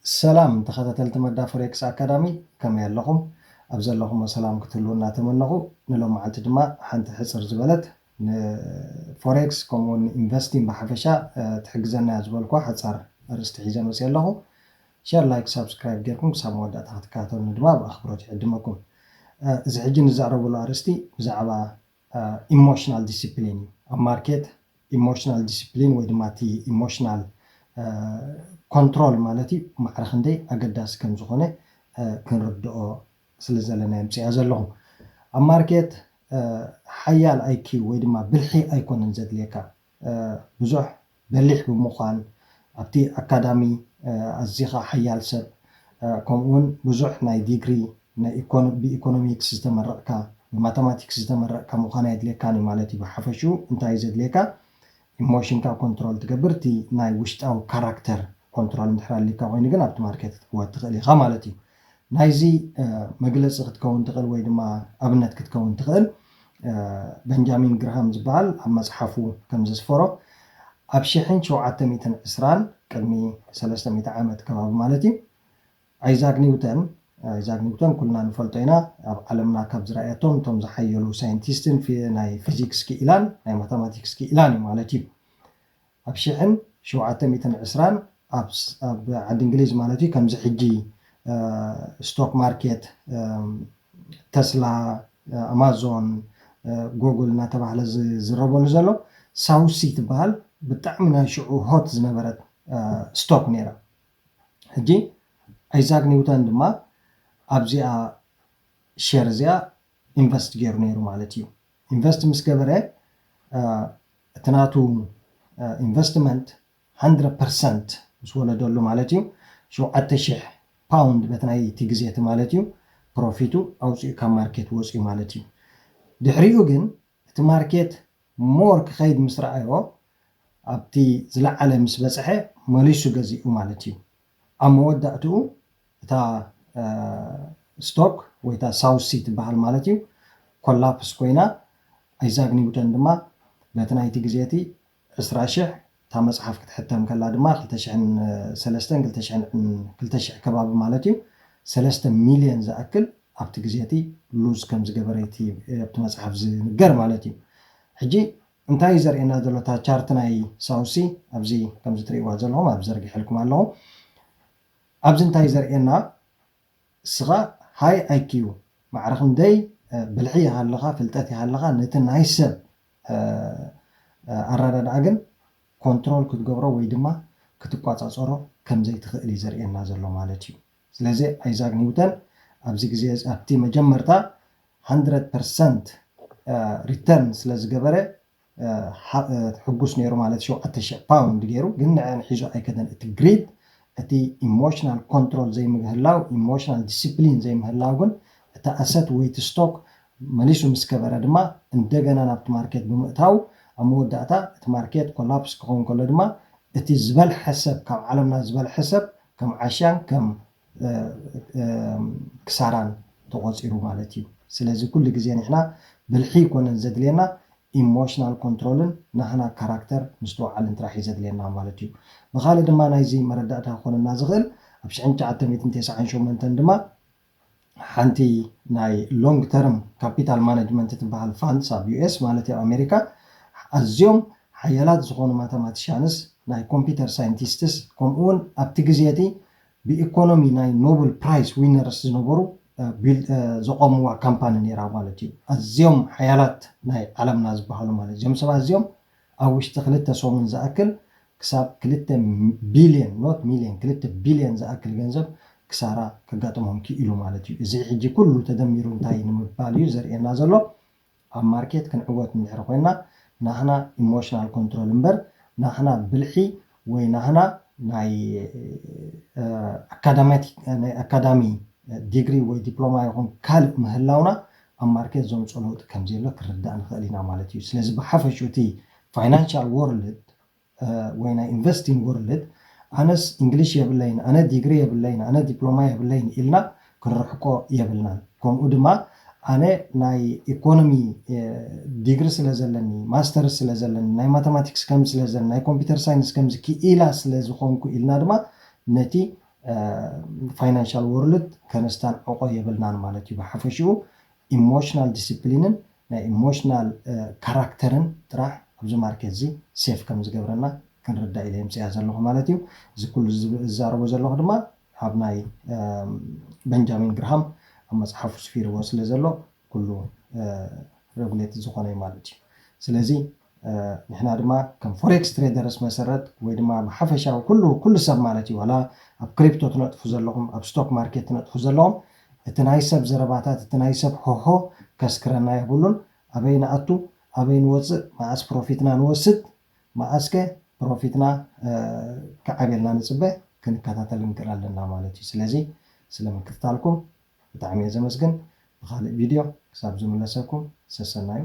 ሰላም ተኸታተልቲ መዳ ፎሬክስ ኣካዳሚ፣ ከመይ ኣለኹም? ኣብ ዘለኹሞ ሰላም ክትህልዉ እናተመነኹ፣ ንሎማዓንቲ ድማ ሓንቲ ሕፅር ዝበለት ንፎሬክስ ከምኡውን ኢንቨስቲንግ ብሓፈሻ ትሕግዘና እያ ዝበልኳ ሓፃር ኣርእስቲ ሒዘ መፅእ ኣለኹ። ሸር፣ ላይክ፣ ሳብስክራይብ ጌርኩም ክሳብ መወዳእታ ክትከታተሉኒ ድማ ብኣኽብሮት ይዕድመኩም። እዚ ሕጂ ንዛረበሉ ኣርእስቲ ብዛዕባ ኢሞሽናል ዲስፕሊን እዩ። ኣብ ማርኬት ኢሞሽናል ዲስፕሊን ወይ ድማ እቲ ኢሞሽናል ኮንትሮል ማለት እዩ ማዕረ ክንደይ ኣገዳሲ ከም ዝኾነ ክንርድኦ ስለ ዘለና የምፅያ ዘለኹ። ኣብ ማርኬት ሓያል ኣይኪው ወይ ድማ ብልሒ ኣይኮነን ዘድልየካ። ብዙሕ በሊሕ ብምዃን ኣብቲ ኣካዳሚ ኣዚኻ ሓያል ሰብ፣ ከምኡውን ብዙሕ ናይ ዲግሪ፣ ብኢኮኖሚክስ ዝተመረቕካ፣ ብማተማቲክስ ዝተመረቕካ ምዃን ኣየድልየካን እዩ ማለት እዩ። ብሓፈሽኡ እንታይ እዩ ዘድልየካ? ኢሞሽንካ ኮንትሮል ትገብር፣ እቲ ናይ ውሽጣዊ ካራክተር ኮንትሮል እንድሕር ኣሊካ ኮይኑ ግን ኣብቲ ማርኬት ክትዕወት ትኽእል ኢኻ ማለት እዩ። ናይዚ መግለፂ ክትከውን ትኽእል ወይ ድማ ኣብነት ክትከውን ትኽእል፣ በንጃሚን ግርሃም ዝበሃል ኣብ መፅሓፉ ከም ዘስፈሮ፣ ኣብ ሽሕን ሸውዓተ ሚእትን ዕስራን ቅድሚ ሰለስተ ሚእቲ ዓመት ከባቢ ማለት እዩ፣ ኣይዛክ ኒውተን፣ ኣይዛክ ኒውተን ኩልና ንፈልጦ ኢና። ኣብ ዓለምና ካብ ዝረኣየቶም እቶም ዝሓየሉ ሳይንቲስትን ናይ ፊዚክስ ክኢላን ናይ ማተማቲክስ ክኢላን እዩ ማለት እዩ። ኣብ ሽሕን ሸውዓተ ሚእትን ዕስራን ኣብ ዓዲ እንግሊዝ ማለት እዩ፣ ከምዚ ሕጂ ስቶክ ማርኬት፣ ተስላ፣ ኣማዞን፣ ጎግል እናተባህለ ዝዝረበሉ ዘሎ፣ ሳውሲ ትበሃል ብጣዕሚ ናይ ሽዑ ሆት ዝነበረት ስቶክ ነይራ። ሕጂ ኣይዛክ ኒውተን ድማ ኣብዚኣ ሸር እዚኣ ኢንቨስት ገይሩ ነይሩ ማለት እዩ። ኢንቨስት ምስ ገበረ እቲ ናቱ ኢንቨስትመንት ሃንድረድ ፐርሰንት ምስ ወለደሉ ማለት እዩ፣ ሸውዓተ ሽሕ ፓውንድ በቲ ናይቲ ግዜ እቲ ማለት እዩ፣ ፕሮፊቱ ኣውፅኡ ካብ ማርኬት ወፅኡ ማለት እዩ። ድሕሪኡ ግን እቲ ማርኬት ሞር ክኸይድ ምስ ረኣዮ፣ ኣብቲ ዝለዓለ ምስ በፅሐ መሊሱ ገዚኡ ማለት እዩ። ኣብ መወዳእትኡ እታ ስቶክ ወይ እታ ሳውሲ ትበሃል ማለት እዩ ኮላፕስ ኮይና፣ ኣይዛክ ኒውተን ድማ በቲ ናይቲ ግዜ እቲ ዕስራ ሽሕ፣ እታ መፅሓፍ ክትሕተም ከላ ድማ ክልተ ሽሕን ሰለስተን ክልተ ሽሕ ከባቢ ማለት እዩ፣ ሰለስተ ሚልዮን ዝኣክል ኣብቲ ግዜ እቲ ሉዝ ከም ዝገበረ እቲ ኣብቲ መፅሓፍ ዝንገር ማለት እዩ። ሕጂ እንታይ እዩ ዘርእየና ዘሎ እታ ቻርት ናይ ሳውሲ? ኣብዚ ከምዚ ትርእይዋ ዘለኹም ኣብ ዘርጊሐልኩም ኣለኹ። ኣብዚ እንታይ እዩ ዘርእየና? እስኻ ሃይ ኣይኪዩ ማዕረ ክንደይ ብልሒ ይሃለኻ፣ ፍልጠት ይሃለኻ፣ ነቲ ናይ ሰብ ኣረዳድኣ ግን ኮንትሮል ክትገብሮ ወይ ድማ ክትቋፃፀሮ ከም ዘይትኽእል እዩ ዘርእየና ዘሎ ማለት እዩ። ስለዚ ኣይዛክ ኒውተን ኣብዚ ግዜ ኣብቲ መጀመርታ ሃንድረድ ፐርሰንት ሪተርን ስለ ዝገበረ ሕጉስ ነይሩ ማለት ሸውዓተ ሽሕ ፓውንድ ገይሩ፣ ግን ንዕን ሒዙ ኣይከደን። እቲ ግሪድ፣ እቲ ኢሞሽናል ኮንትሮል ዘይምህላው፣ ኢሞሽናል ዲስፕሊን ዘይምህላው ግን እቲ ኣሰት ወይ እቲ ስቶክ መሊሱ ምስ ከበረ ድማ እንደገና ናብቲ ማርኬት ብምእታው ኣብ መወዳእታ እቲ ማርኬት ኮላፕስ ክኸውን ከሎ ድማ እቲ ዝበልሐ ሰብ፣ ካብ ዓለምና ዝበልሐ ሰብ ከም ዓሻን ከም ክሳራን ተቆፂሩ ማለት እዩ። ስለዚ ኩሉ ግዜ ንሕና ብልሒ ይኮነን ዘድልየና፣ ኢሞሽናል ኮንትሮልን ናህና ካራክተር ምስትውዓልን ጥራሕ እዩ ዘድልየና ማለት እዩ። ብካልእ ድማ ናይዚ መረዳእታ ክኾነና ዝኽእል ኣብ ሽሕን ትሽዓተ ሚእትን ተስዓን ሸሞንተን ድማ ሓንቲ ናይ ሎንግ ተርም ካፒታል ማነጅመንት ትበሃል ፋንድስ ኣብ ዩ ኤስ ማለት ኣብ ኣሜሪካ ኣዝዮም ሓያላት ዝኾኑ ማተማቲሻንስ ናይ ኮምፒውተር ሳይንቲስትስ ከምኡ እውን ኣብቲ ግዜ እቲ ብኢኮኖሚ ናይ ኖብል ፕራይስ ዊነርስ ዝነበሩ ዘቆምዋ ካምፓኒ ነይራ ማለት እዩ። ኣዝዮም ሓያላት ናይ ዓለምና ዝበሃሉ ማለት እዚኦም ሰባት እዚኦም ኣብ ውሽጢ ክልተ ሰሙን ዝኣክል ክሳብ ክልተ ቢልዮን፣ ኖት ሚልዮን፣ ክልተ ቢልዮን ዝኣክል ገንዘብ ክሳራ ከጋጥሞም ክኢሉ ማለት እዩ። እዚ ሕጂ ኩሉ ተደሚሩ እንታይ ንምባል እዩ ዘርእየና ዘሎ? ኣብ ማርኬት ክንዕወት እንድሕር ኮይና ናህና ኢሞሽናል ኮንትሮል እምበር ናህና ብልሒ ወይ ናህና ናይ ኣካዳሚ ዲግሪ ወይ ዲፕሎማ ይኹን ካልእ ምህላውና ኣብ ማርኬት ዘምፅኦ ለውጢ ከምዘየሎ ክርዳእ ንኽእል ኢና ማለት እዩ። ስለዚ ብሓፈሽኡ እቲ ፋይናንሻል ወርልድ ወይ ናይ ኢንቨስቲንግ ወርልድ ኣነስ እንግሊሽ የብለይን፣ ኣነ ዲግሪ የብለይን፣ ኣነ ዲፕሎማ የብለይን ኢልና ክንርሕቆ የብልናን። ከምኡ ድማ ኣነ ናይ ኢኮኖሚ ዲግሪ ስለ ዘለኒ፣ ማስተርስ ስለ ዘለኒ፣ ናይ ማተማቲክስ ከምዚ ስለ ዘለኒ፣ ናይ ኮምፒውተር ሳይንስ ከምዚ ክኢላ ስለ ዝኾንኩ ኢልና ድማ ነቲ financial world ከነስታን ዕቆ የብልናን ማለት እዩ። ብሓፈሽኡ ኢሞሽናል ዲስፕሊንን ናይ ኢሞሽናል ካራክተርን ጥራሕ ኣብዚ ማርኬት እዚ ሴፍ ከም ዝገብረና ክንርዳእ ኢለ የምፅያ ዘለኹ ማለት እዩ። እዚ ኩሉ ዝዛረቦ ዘለኹ ድማ ኣብ ናይ በንጃሚን ግርሃም ኣብ መፅሓፉ ስፊርዎ ስለ ዘሎ ኩሉ ሬጉሌት ዝኾነ እዩ ማለት እዩ። ስለዚ ንሕና ድማ ከም ፎሬክስ ትሬደርስ መሰረት ወይ ድማ ብሓፈሻዊ ኩሉ ኩሉ ሰብ ማለት እዩ ዋላ ኣብ ክሪፕቶ ትነጥፉ ዘለኹም ኣብ ስቶክ ማርኬት ትነጥፉ ዘለኹም እቲ ናይ ሰብ ዘረባታት እቲ ናይ ሰብ ሆሆ ከስክረና የብሉን። ኣበይ ንኣቱ ኣበይ ንወፅእ መኣስ ፕሮፊትና ንወስድ መኣስከ ፕሮፊትና ክዓብየልና ንፅበ ክንከታተል ንክእል ኣለና ማለት እዩ። ስለዚ ስለ ምክትታልኩም ብጣዕሚ እየ ዘመስግን። ብካልእ ቪድዮ ክሳብ ዝምለሰኩም ሰሰናዩ።